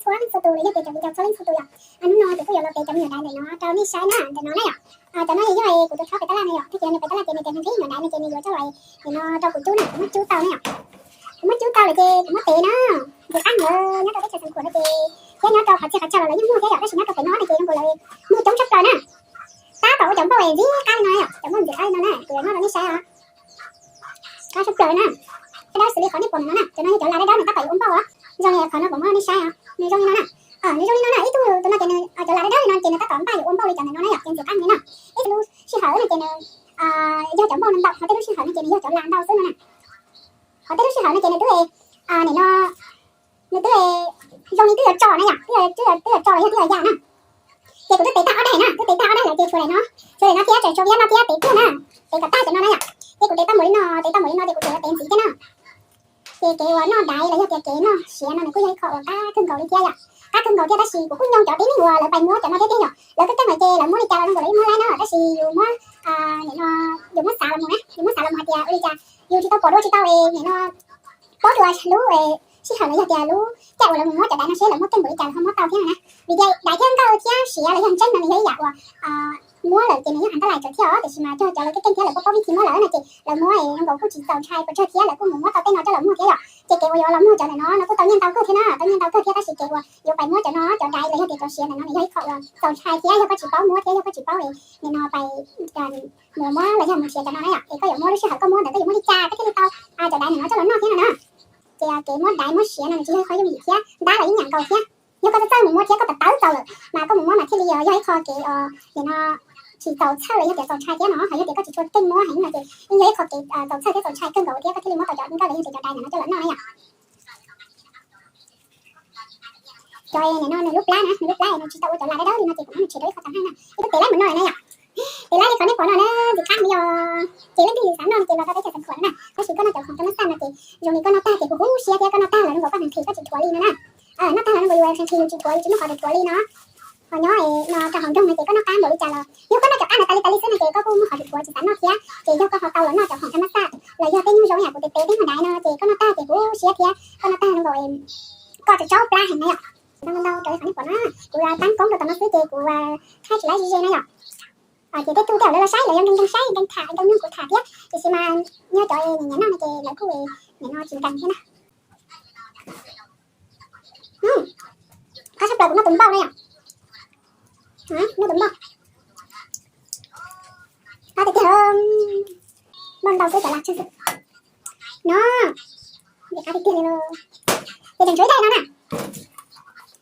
Ua leej txhua tus los yog tias cov viv ncaus txhua leej txhua tus yom. Hnub no ces kuj yuav los piav cov me nyuam daiv ntawm no rau nej saib na. Ntawm no na yog kuv tus thaub pem tab laj na yom, thiab cov me nyuam pem tab laj ces nws tias nws nrhiav me nyuam daiv no ces nws yuav coj los, nim no rau kuv cub na, kuv muab cub tau na yom. Kuv muab cub tau lawm ces kuv muab tev na. Ntxim qab heev nyob rau teb chaws Xeev Khuam no ces, thiab nyob rau qhov txhia qhov chaw los lawv yeej muag thiab yom, tab sis nyob rau pem no no ces zoo nkaus li muag coob tshaj plaws na. Tab tom ua cov npauj ntxim qab li no yom, cov npauj ntxim qab li no na, kuv yuav muab rau nej saib os. Qab tshaj plaws na. Dawb xws li qhov nej pom no na, cov no yog cov las dawb dawb nws tab tom yuav ua npauj os. Zoo li qhov no kuv muab rau nej saib os, nws zoo li no na. Nws zoo li no na, ib tug tus no ces nws, cov las dawb dawb li no ces nws tab tom npaj yuav ua npauj li cov ntawm no na yom, ces ntxim qab li no. Ib tug lub sij hawm no ces nws yog cov npauj no ntau, ho tej lub sij hawm no ces nws yog cov las ntau xwb no na. Ho tej lub sij hawm no ces nws twb, nim no, nws twb zoo li twb yuav tso na yom, twb yuav tso los yog twb yuav ya na. Ces kuv twb tev tag ob daim na, twb tev tag ob daim lawm ces tshuav daim no, tshuav daim no thiab, tseem tshuav viab no thiab, tev kiag na. Tev kom tag cov no na yom. Ces kuv tev tau npaum li no, tev tau npaum li no ces kuv tseem yuav tev ntxiv thiab na. Ces kev uas noj daiv los yog tias kev noj siav no nws kuj yog ib qho uas qab kawg nkaus li thiab yom. Qab kawg nkaus thiab tab sis kuv kuj nyoo cov tib neeg uas lawv pais muab cov no thiab tiag yom. Lawv kuj teb hais ces lawv muab li cas los nkaus lawv yeej muab laib na, tab sis yus muab, nim no, yus muab xav los mus na, yus muab xav los mus hais tias ua li cas yus tsis tau pom dua tsis tau, nim no, paub dua lub sij hawm los yog tias lub caij uas lawv mus muab cov daiv no seb lawv muab keej npaum li cas lawv ho muab tau thiab no na. Vim tias daiv thiab nkawj thiab siav los yog ntseeb no nws yog ib yam uas muab lawm ces nws yeej hais tab lais tsawv thiab os, tiam sis mas cog cov lawv keej keej thiab lawv paub paub vij thi muab lawm no ces lawv muab zoo nkaus kuj tsis txaus ntshai pes tsawg thiab lawv kuj mus muab tau tej no coj los muag thiab yom. Ces kev uas yuav los muag cov ntawm no no kuj tau nyiaj ntau kawg thiab na, tau nyiaj ntau kawg thiab tab sis kev uas yuav pais muab cov no cov daiv los yog tias cov siav ntawm no nws yog ib qho uas txaus ntshai thiab yog koj tsis paub muab thiab yog koj tsis paub nim no pais mus muab los yog mus siav cov no na yom, es koj yuav muab lub sij hawm koj muab ntawd koj yuav muab li cas koj thiaj li tau cov daiv ntawm no coj los noj thiab no na. Ces kev muab daiv muab siav no nws tsis yog ib qho yooj yim thiab, ntab los yeej nyam nkaus thiab. Yog koj txawj txawj mus muab thiab koj tawv txaus lawm mas koj mus muab mas thiaj li yog ib qho kev nim no tsis txaus txhawj los yog tias txaus ntshai thiab no, ho yog tias koj tsis tshua keej muab heev no ces yeej yog ib qho kev txaus txhawj thiab txaus ntshai kawg nkaus thiab koj thiaj li muab tau cov nkawj los yog tias cov daiv ntawm no coj los noj na yom. Cov nim no nws lub plab na, nws lub plab nws tsis tau ua cov las dawb dawb li no ces kuv muab nws tshem rau ib qho tag haj na, ib tug tev laib mus noj na yom. Tev laib li qhov nej pom no na, ntxim qab heev yom. Ces leej twg xav noj no ces los rau teb chaws Xeev Khuam na, tab sis koj noj cov khoom thaj mab xaj no ces zoo li koj noj tag ces huv huv siab thiab koj noj tag los zoo nkaus koj hneev nqhis koj tsis dhuav li no na. Noj tag los zoo nkaus yus hneev nqhis yus tsis dhuav, yus tsis muaj qhov dhuav li no. Ho nyob no rau hauv nroog no ces koj noj qab npaum li cas los yog koj noj cov qab ntawd tas li tas li xwb no ces koj kuj muaj qhov dhuav dhuav tsis xav noj thiab. Ces yog koj ho tau los noj cov khoom thaj mab xaj los yog tej nyuag zoo yam kuv tev tev tej nyuag daiv no ces koj noj tag ces huv siab thiab koj noj tag zoo nkaus koj tsis tsaub plab heev na yom. Ntau ntau raws li qhov nej pom no, kuv tab koob rau tom no xwb ces kuv thaij tsis laib ze ze na yom. Ces tej tug tej zaum lawv los saib lawv yuav nkees nkees saib nkees tham nkees mloog kuv tham thiab, tiam sis mas nyob cov nyiam noj no ces lawv kuj nim no tsis nkees thiab na. Qab tshaj plaws kuv noj tus npauj na yom. Noj tus npauj. Qab tiag tiag, npauj ntau xwb cov lag tsawg xwb. No, qab tiag tiag li lauj. Ces tseem tshuav ib daim no na.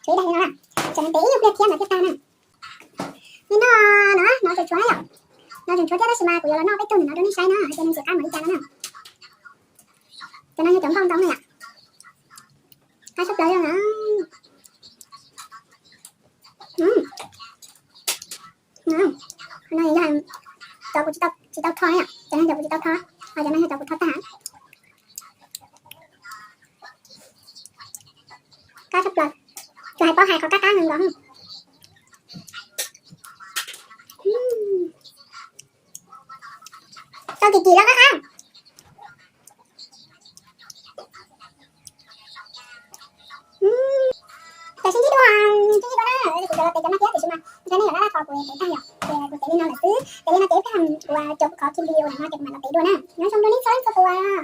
Tshuav ib daim li no na. Tseem tev ib nyuag pliag thiab mas thiaj tag na. Li no, no, no tseem tshuav na yom. No tseem tshuav thiab tab sis mas kuv yuav los noj peb tug ntawm no rau nej saib na, hais tias nws ntxim qab npaum li cas no na. Cov no yog cov npauj ntau na yom. Qab tshaj plaws li na. No yog cov kuv tsis tau tho na yom, cov no yog cov kuv tsis tau tho, ho cov no yog cov kuv tho tag. Qab tshaj plaws, tsuas hais paub hais qhov qab qab nkaus. Tau kim kim los qab qab. Tam sim ntsis dua, ntsis dua na, kuv cov los tev cov no thiab tiam sis mas ntshai nej yuav laj laj qhov kuv tev tag yom, ces kuv tev li no lawm xwb, tev li no ces ib pliag kuv cov kuv qhov ki li ua no ces kuv mam los tev dua na. Nyob zoo rau nej txhua leej txhua tus.